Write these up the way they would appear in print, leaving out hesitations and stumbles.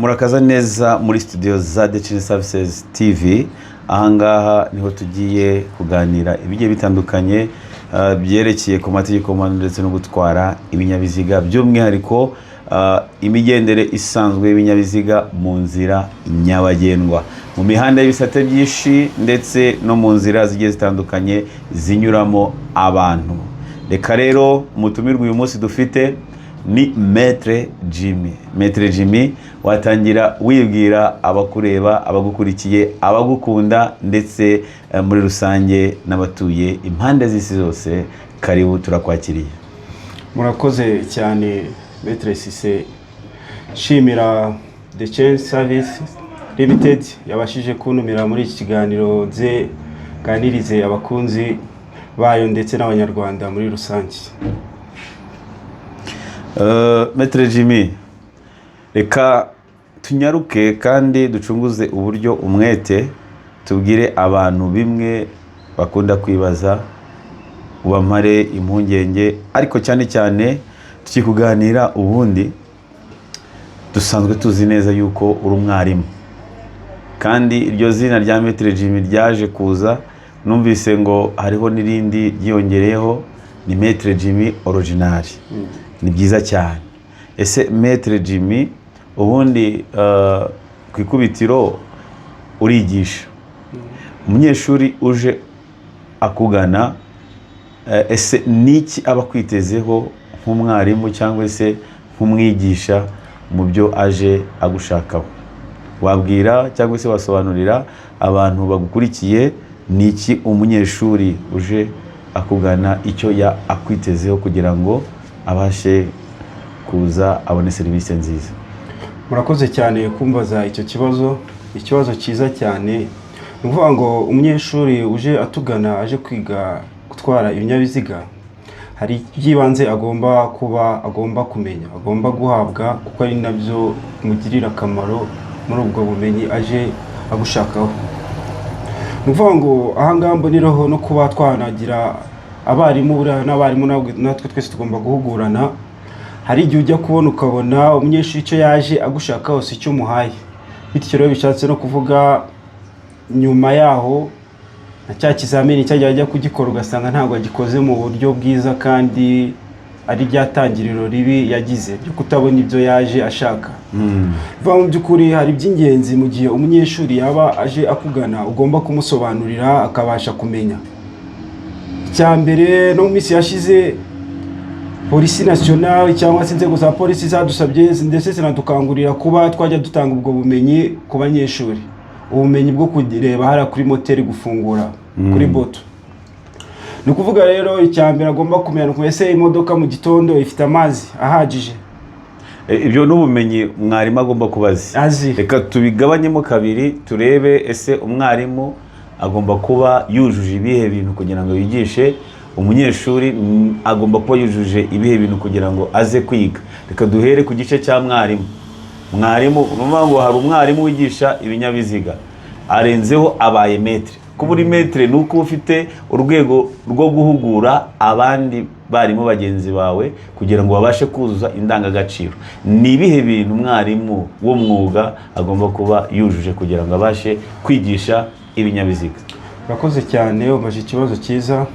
Murakaza neza muri studio za The Change Services TV. Ahangaha niho tugiye kuganira ibigiye bitandukanye byerekeye ku mategeko y'umuhanda ndetse no gutwara ibinyabiziga, by'umwihariko imigendere isanzwe y'ibinyabiziga mu nzira nyabagendwa, mu mihanda y'ibisate byinshi ndetse no mu nzira zigiye zitandukanye zinyuramo abantu. Reka rero umutumirwa uyu munsi dufite ni Maître Jimmy. Maître Jimmy, watangira wibwira abakureba, abagukurikiye, abagukunda ndetse muri rusange n'abatuye impande z'isi zose. Karibu, turakwakiriye. Murakoze cyane, Maître Cisse. Nshimira The Change Service Limited yabashije kuntumira muri iki kiganiro, nze nganirize abakunzi bayo ndetse n'Abanyarwanda muri rusange. Maître Jimmy, reka tunyaruke kandi ducunguze uburyo umwete, tubwire abantu bimwe bakunda kwibaza, ubamare impungenge. Ariko cyane cyane tukikuganira, ubundi dusanzwe tuzi neza yuko uri umwarimu, kandi iryo zina rya Maître Jimmy ryaje kuza, numvise ngo hariho n'irindi ryiyongereyeho, ni Maître Jimmy original. Ni byiza cyane. Ese Maître Jimmy, ubundi ku ikubitiro urigisha, umunyeshuri uje akugana, ese niki aba akwitezeho nk'umwarimu cyangwa se nk'umwigisha mu byo aje agushakaho? Wabwira cyangwa se wasobanurira abantu bagukurikiye niki umunyeshuri uje akugana icyo ya akwitezeho kugira ngo abashe kuza abone serivisi nziza? Murakoze cyane kumbaza icyo kibazo, ikibazo cyiza cyane. Ni ukuvuga ngo umunyeshuri uje atugana aje kwiga gutwara ibinyabiziga, hari iby'ibanze agomba kuba agomba kumenya, agomba guhabwa, kuko ari nabyo bimugirira akamaro muri ubwo bumenyi aje agushakaho. Ni ukuvuga ngo ahangaha mboneraho no kuba twanagira abarimu, buriya n'abarimu natwe twese tugomba guhugurana. Hari igihe ujya kubona ukabona umunyeshuri icyo yaje agushaka hose icyo umuhaye, bityo rero bishatse no kuvuga nyuma yaho na cya kizamini cyajya ajya kugikora ugasanga ntabwo agikoze mu buryo bwiza, kandi ari rya tangiriro ribi yagize ryo kutabona ibyo yaje ashaka. Bivuga mu by'ukuri hari iby'ingenzi mu gihe umunyeshuri yaba aje akugana ugomba kumusobanurira akabasha kumenya. Icya mbere, no mu minsi yashize Police Nationale cyangwa se inzego za polisi zadusabye ndetse zinadukangurira kuba twajya dutanga ubwo bumenyi ku banyeshuri, ubumenyi bwo kureba hariya kuri moteri, gufungura kuri button. Ni ukuvuga rero icya mbere agomba kumenya ni ukumenya ese imodoka mu gitondo ifite amazi ahagije. Ibyo ni ubumenyi mwarimu agomba kuba azi. Azi. Reka tubigabanyemo kabiri, turebe ese umwarimu agomba kuba yujuje ibihe bintu kugira ngo yigishe umunyeshuri, agomba kuba yujuje ibihe bintu kugira ngo aze kwiga. Reka duhere ku gice cya mwarimu. Mwarimu, ni ukuvuga ngo hari umwarimu wigisha ibinyabiziga, arenzeho abaye maître. Kuba uri maître ni uko uba ufite urwego rwo guhugura abandi barimu bagenzi bawe kugira ngo babashe kuzuza indangagaciro. Ni ibihe bintu umwarimu w'umwuga agomba kuba yujuje kugira ngo abashe kwigisha ibinyabiziga? Urakoze cyane, ubaje ikibazo cyiza.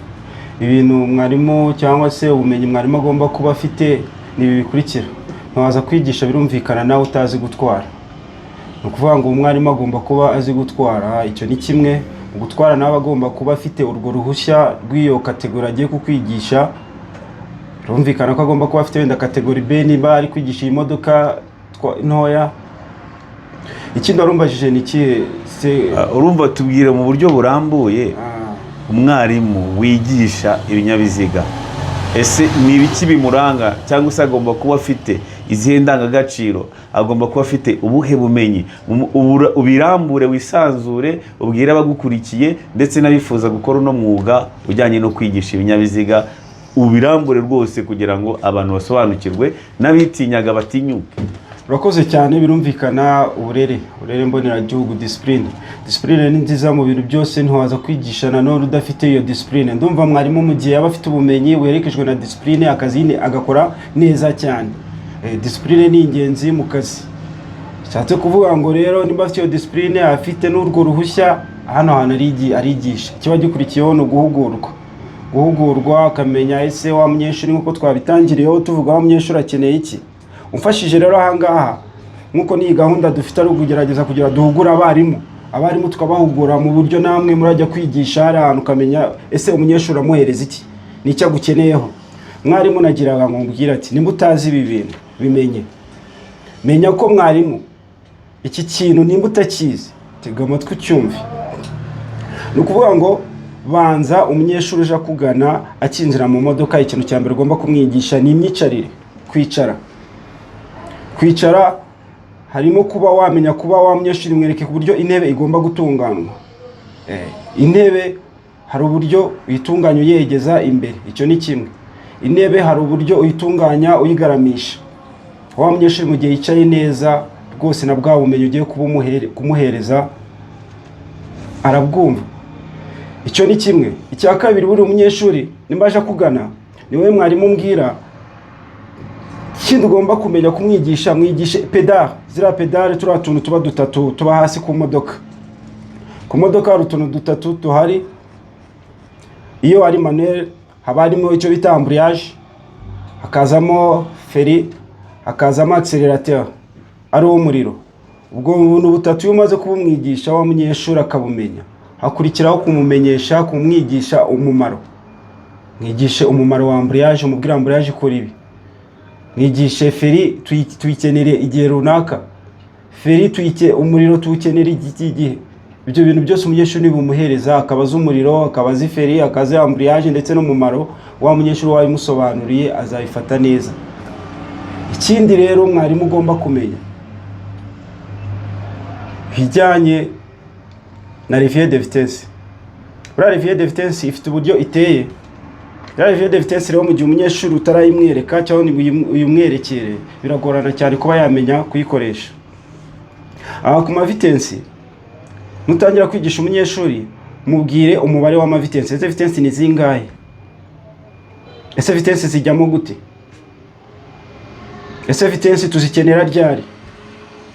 Ibintu mwarimu cyangwa se ubumenyi mwarimu agomba kuba afite ni ibi bikurikira. Ntiwaza kwigisha, birumvikana, nawe utazi gutwara. Ni ukuvuga ngo umwarimu agomba kuba azi gutwara, icyo ni kimwe. Mu gutwara nawe agomba kuba afite urwo ruhushya rw'iyo catégorie agiye kukwigisha. Birumvikana ko agomba kuba afite wenda catégorie B niba ari kwigisha iyi modoka ntoya. Ikindi warumbajije ni ikihe se? Urumva, tubwire mu buryo burambuye umwarimu wigisha ibinyabiziga, ese ni ibiki bimuranga cyangwa se agomba kuba afite izihe ndangagaciro, agomba kuba afite ubuhe bumenyi? Ubirambure, wisanzure, ubwire abagukurikiye ndetse n'abifuza gukora uno mwuga ujyanye no kwigisha ibinyabiziga. Ubirambure rwose kugira ngo abantu basobanukirwe, n'abitinyaga batinyuke. Urakoze cyane. Birumvikana, uburere mboneragihugu, discipline. Discipline ni nziza mu bintu byose, ntiwaza kwigisha nanone udafite iyo discipline. Ndumva mwarimu mu gihe yaba afite ubumenyi buherekejwe na discipline, akazi agakora neza cyane. Discipline ni ingenzi mu kazi. Bishatse kuvuga ngo rero nimba afite iyo discipline, afite n'urwo ruhushya, hano hantu arigisha. Kiba gikurikiyeho ni uguhugurwa, guhugurwa akamenya ese wa munyeshuri, nk'uko twabitangiriyeho tuvuga, wa munyeshuri akeneye iki. Umfashije rero ahangaha, nk'uko n'iyi gahunda dufite ari ukugerageza kugira duhugure abarimu, abarimu tukabahugura mu buryo namwe murajya kwigisha hari ahantu ukamenya ese umunyeshuri amuhereza iki, ni icyo agukeneyeho. Mwarimu nagiraga ngo mbwire ati: nimba utazi ibi bintu, bimenye. Menya ko mwarimu iki kintu nimba utakizi, tega amatwi ucyumve. Ni ukuvuga ngo banza umunyeshuri uje akugana akinjira mu modoka, ikintu cya mbere ugomba kumwigisha ni imyicarire, kwicara. Kwicara harimo kuba wamenya kuba wa munyeshuri mwereke ku buryo intebe igomba gutunganywa. Intebe hari uburyo uyitunganya uyegeza imbere, icyo ni kimwe. Intebe hari uburyo uyitunganya uyigaramisha. Wa munyeshuri mu gihe yicaye neza rwose, na bwa bumenyi ugiye kuba kumuhereza arabwumva. Icyo ni kimwe. Icya kabiri, buri munyeshuri nimba aje akugana, ni wowe mwarimu umbwira ikindi ugomba kumenya kumwigisha. Mwigishe pédale, ziriya pédale, turiya tuntu tuba dutatu tuba hasi ku modoka. Ku modoka hari utuntu dutatu tuhari. Iyo ari manuel haba harimo icyo bita embrayage, hakazamo feri, hakazamo accélérateur ari wo muriro. Ubwo buntu butatu iyo umaze kubumwigisha wa munyeshuri akabumenya, hakurikiraho kumumenyesha, kumwigisha umumaro. Mwigishe umumaro wa embrayage, umubwire embrayage ikora ibi. Mwigishe feri tuyikenere igihe runaka, feri tuyike, umuriro tuwukenera iki gihe. Ibyo bintu byose umunyeshuri nibumuhereza, akaba azi umuriro, akaba azi feri, akazi embrayage ndetse n'umumaro, wa munyeshuri wabimusobanuriye azabifata neza. Ikindi rero mwarimu ugomba kumenya ibijyanye na levier de vitesse. Buriya levier de vitesse ifite uburyo iteye. Buriya levier de vitesse rero, mu gihe umunyeshuri utarayimwereka cyangwa ngo uyimwerekere, biragorana cyane kuba yamenya kuyikoresha. Aha ku mavitensi, nutangira kwigisha umunyeshuri, mubwire umubare w'amavitensi. Ese vitensi ni zingahe? Ese vitensi zijyamo gute? Ese vitensi tuzikenera ryari?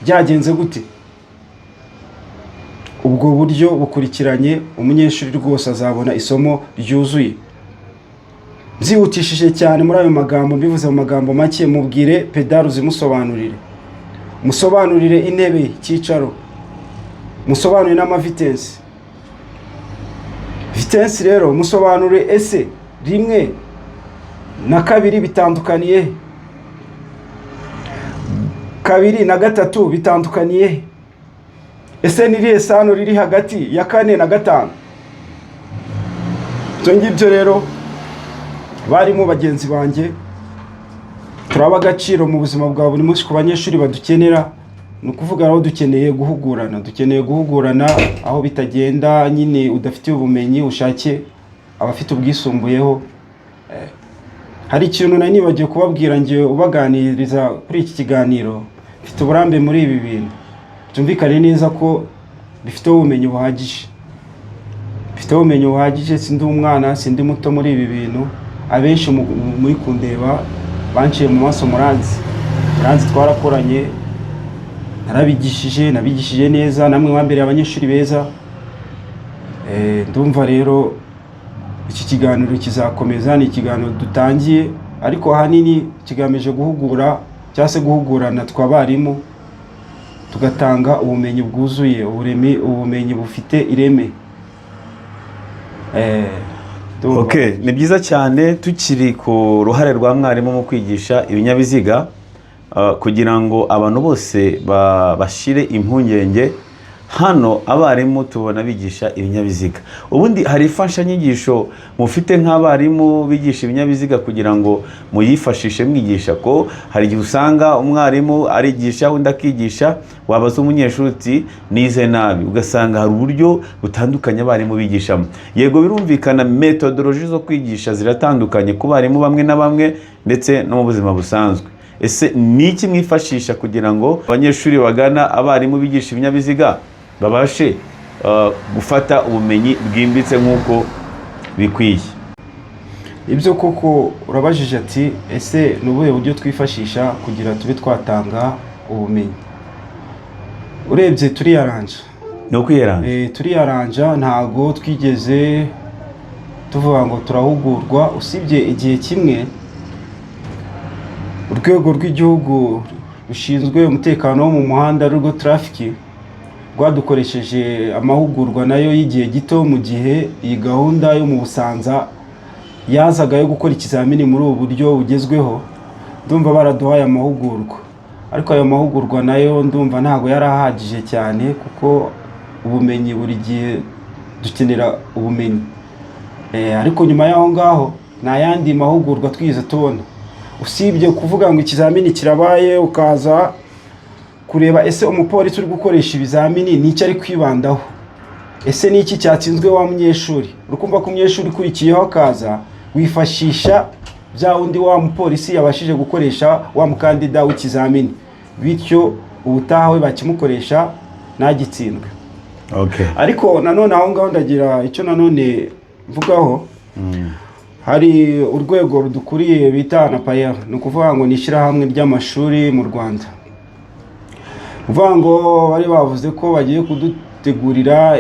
Byagenze gute? Ubwo buryo bukurikiranye, umunyeshuri rwose azabona isomo ryuzuye. Nzihutishije cyane muri ayo magambo, mbivuze mu magambo make: mubwire pédale, uzimusobanurire, musobanurire intebe, icyicaro, musobanurire n'amavitensi. Vitensi rero musobanurire, ese rimwe na kabiri bitandukaniye he? Kabiri na gatatu bitandukaniye he? Ese ni irihe sano riri hagati ya kane na gatanu? Ibyo ngibyo rero, barimo bagenzi banjye, turaba agaciro mu buzima bwa buri munsi ku banyeshuri badukenera. Ni ukuvuga aho dukeneye guhugurana, dukeneye guhugurana. Aho bitagenda nyine, udafitiye ubumenyi, ushake abafite ubwisumbuyeho. Hari ikintu nari nibagiwe kubabwira. Ngiye ubaganiriza kuri iki kiganiro, mfite uburambe muri ibi bintu. Byumvikane neza ko bifite ubumenyi buhagije, mfite ubumenyi buhagije. Sindi umwana, sindi muto muri ibi bintu. Abenshi muri kundeba banciye mu maso, muranzi, muranzi, twarakoranye, narabigishije, nabigishije neza, namwe mwambereye abanyeshuri beza. Ndumva rero iki kiganiro kizakomeza. Ni ikiganiro dutangiye, ariko ahanini kigamije guhugura cyangwa se guhugurana tw'abarimu, tugatanga ubumenyi bwuzuye, ubumenyi bufite ireme. Ndumva- Okay, ni byiza cyane. Tukiri ku ruhare rwa mwarimu mu kwigisha ibinyabiziga, kugira ngo abantu bose bashire impungenge, hano abarimu tubona bigisha ibinyabiziga. Ubundi hari imfashanyigisho mufite nk'abarimu bigisha ibinyabiziga kugira ngo muyifashishe mwigisha? Ko hari igihe usanga umwarimu arigisha, undi akigisha, wabaza umunyeshuri uti: "Nize nabi", ugasanga hari uburyo butandukanye abarimu bigishamo. Yego, birumvikana, methodology zo kwigisha ziratandukanye ku barimu bamwe na bamwe ndetse no mu buzima busanzwe. Ese ni iki mwifashisha kugira ngo abanyeshuri bagana abarimu bigisha ibinyabiziga babashe gufata ubumenyi bwimbitse nk'uko bikwiye? Ibyo koko urabajije ati: ese ni ubuhe buryo twifashisha kugira tube twatanga ubumenyi? Urebye turiyaranja. Ni ukwiyaranja. Turiyaranja, ntago twigeze tuvuga ngo turahugurwa, usibye igihe kimwe urwego rw'igihugu rushinzwe umutekano wo mu muhanda, rwo traffic, rwadukoresheje amahugurwa nayo y'igihe gito mu gihe iyi gahunda yo mu Busanza yazaga yo gukora ikizamini muri ubu buryo bugezweho. Ndumva baraduhaye amahugurwa, ariko ayo mahugurwa nayo ndumva ntabwo yari ahagije cyane, kuko ubumenyi buri gihe dukenera ubumenyi. Ariko nyuma y'aho ngaho nta yandi mahugurwa twigeze tubona, usibye kuvuga ngo ikizamini kirabaye, ukaza kureba ese umupolisi uri gukoresha ibizamini ni icyo ari kwibandaho, ese ni iki cyatsinzwe wa munyeshuri. Urukumva ko umunyeshuri ukurikiyeho akaza wifashisha bya wundi wa mupolisi yabashije gukoresha wa mukandida w'ikizamini, bityo ubutaha we bakimukoresha ntagitsindwe. Ariko nanone aho ngaho ndagira icyo nanone mvugaho. Hari urwego rudukuriye bita ANAPAER, ni ukuvuga ngo ni ishyirahamwe ry'amashuri mu Rwanda. Ni ukuvuga ngo bari bavuze ko bagiye kudutegurira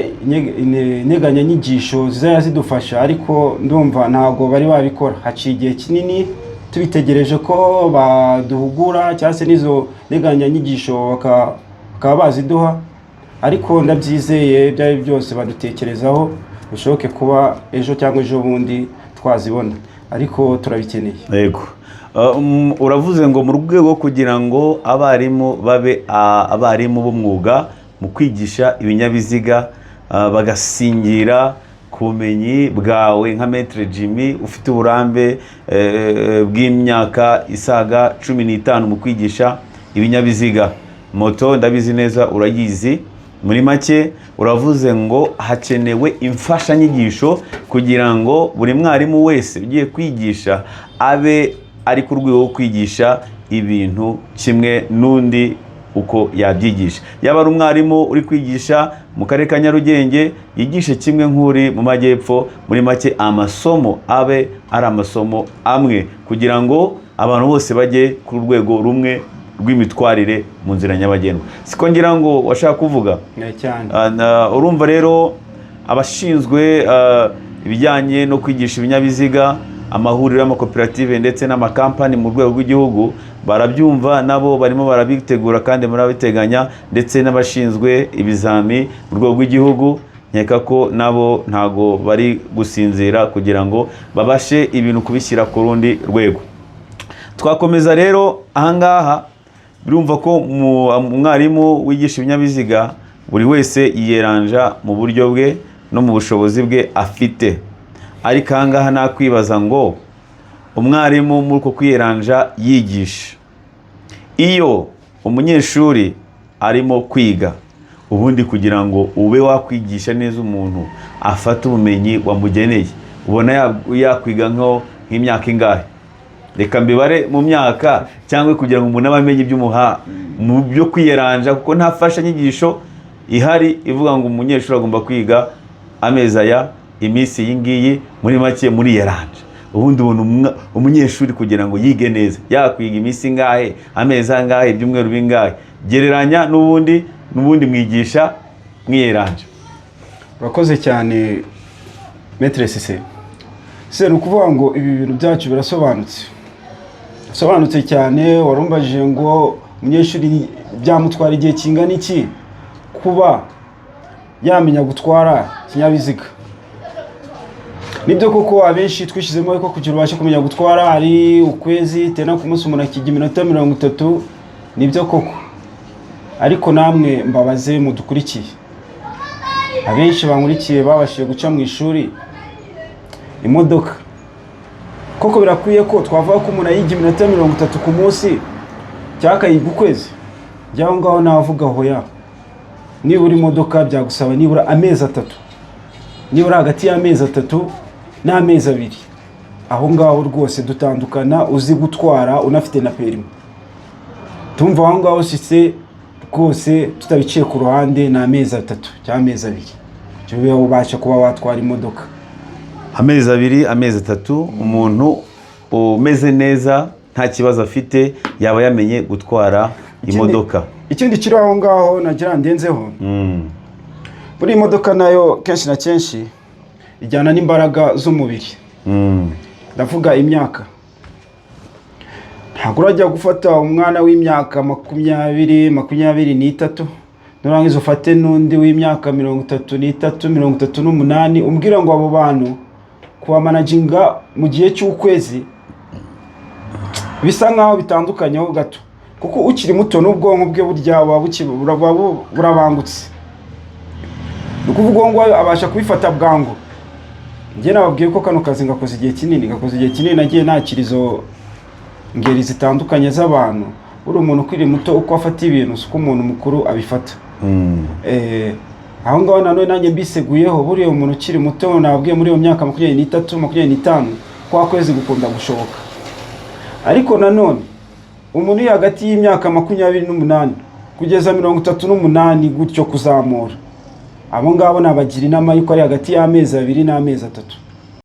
integanyanyigisho zizajya zidufasha, ariko ndumva ntabwo bari babikora. Haciye igihe kinini tubitegereje ko baduhugura cyangwa se n'izo nteganyanyigisho bakaba baziduha, ariko ndabyizeye ibyo ari byo byose badutekerezaho, bishoboke kuba ejo cyangwa ejo bundi twazibona, ariko turabikeneye. Yego. Uravuze ngo mu rwego rwo kugira ngo abarimu babe abarimu b'umwuga mu kwigisha ibinyabiziga, bagasingira ku bumenyi bwawe nka Maître Jimmy ufite uburambe bw'imyaka isaga 15 mu kwigisha ibinyabiziga, moto ndabizi neza urayizi. Muri make uravuze ngo hakenewe imfashanyigisho kugira ngo buri mwarimu wese ugiye kwigisha abe ari ku rwego rwo kwigisha ibintu kimwe n'undi uko yabyigisha. Yaba ari umwarimu uri kwigisha mu karere ka Nyarugenge, yigishe kimwe nk'uri mu majyepfo. Muri make amasomo abe ari amasomo amwe kugira ngo abantu bose bajye ku rwego rumwe rw'imitwarire mu nzira nyabagendwa. Siko ngira ngo washaka kuvuga? Cyane. Urumva rero abashinzwe ibijyanye no kwigisha ibinyabiziga, amahuriro y'amakoperative ndetse n'amakampani mu rwego rw'igihugu barabyumva, nabo barimo barabitegura kandi barabiteganya, ndetse n'abashinzwe ibizami mu rwego rw'igihugu nkeka ko nabo ntago bari gusinzira kugira ngo babashe ibintu kubishyira ku rundi rwego. Twakomeza rero ahangaha, birumva ko umwarimu wigisha ibinyabiziga buri wese yiyeranja mu buryo bwe no mu bushobozi bwe afite. Ariko ahangaha nakwibaza ngo umwarimu muri uko kwiyeranja yigisha, iyo umunyeshuri arimo kwiga, ubundi kugira ngo ube wakwigisha neza umuntu afate ubumenyi wamugeneye, ubona yakwiga nk'imyaka ingahe? Reka mbibare mu myaka, cyangwa kugira ngo umuntu abe amenye ibyo umuha mu byo kwiyeranja, kuko nta mfashanyigisho ihari ivuga ngo umunyeshuri agomba kwiga amezi aya, iminsi iyi ngiyi. Muri make muriyeranja, ubundi ubona umunyeshuri kugira ngo yige neza yakwiga iminsi ingahe, amezi angahe, ibyumweru bingahe? Gereranya n'ubundi mwigisha mwiyeranja. Urakoze cyane, Maître Cissé. Se ni ukuvuga ngo ibi bintu byacu birasobanutse, bisobanutse cyane. Warumbajije ngo umunyeshuri byamutwara igihe kingana iki kuba yamenya gutwara ikinyabiziga. Nibyo koko, abenshi twishyizemo ko kugira ubashe kumenya gutwara ari ukwezi, tena ku munsi umuntu akiga iminota 30. Nibyo koko, ariko namwe mbabaze mudukurikiye, abenshi bankurikiye babashije guca mu ishuri imodoka, koko birakwiye ko twavuga ko umuntu ayiga iminota 30 ku munsi cyangwa akayiga ukwezi? Njye aho ngaho navuga hoya. Nibura imodoka byagusaba nibura amezi 3, nibura hagati y'amezi 3 n'amezi 2. Aho ngaho rwose dutandukana uzi gutwara unafite na perimi. Tumva aho ngaho sise rwose tutabiciye ku ruhande, ni amezi 3 cyangwa amezi 2 ube ubasha kuba watwara imodoka. Amezi 2, amezi 3, umuntu umeze neza nta kibazo afite yaba yamenye gutwara imodoka. Ikindi kiri aho ngaho nagira ndenzeho, buriya imodoka nayo kenshi na kenshi ijyana n'imbaraga z'umubiri. Ndavuga imyaka. Ntabwo urajya gufata umwana w'imyaka 20, 23, nurangiza ufate n'undi w'imyaka 33, 38, umbwira ngo abo bantu kubamanaginga mu gihe cy'ukwezi bisa nkaho bitandukanyeho gato, kuko ukiri muto n'ubwonko bwe burya buba burabangutse. Ni ukuvuga uwo nguwo abasha kubifata bwangu. Njye nababwiye ko kano kazi ngakoze igihe kinini, gakoze igihe kinini, nagiye nakira izo ngeri zitandukanye z'abantu. Uri umuntu ukiri muto, uko afata ibintu si uko umuntu mukuru abifata. Aho ngaho nanone nanjye mbiseguyeho, buriya umuntu ukiri muto nabwiye muri iyo myaka 23, 25, kwa kwezi gukunda gushoboka. Ariko nanone umuntu uri hagati y'imyaka 28 kugeza 38 gutyo kuzamura, abo ngabo nabagira inama y'uko ari hagati y'amezi 2 n'amezi 3.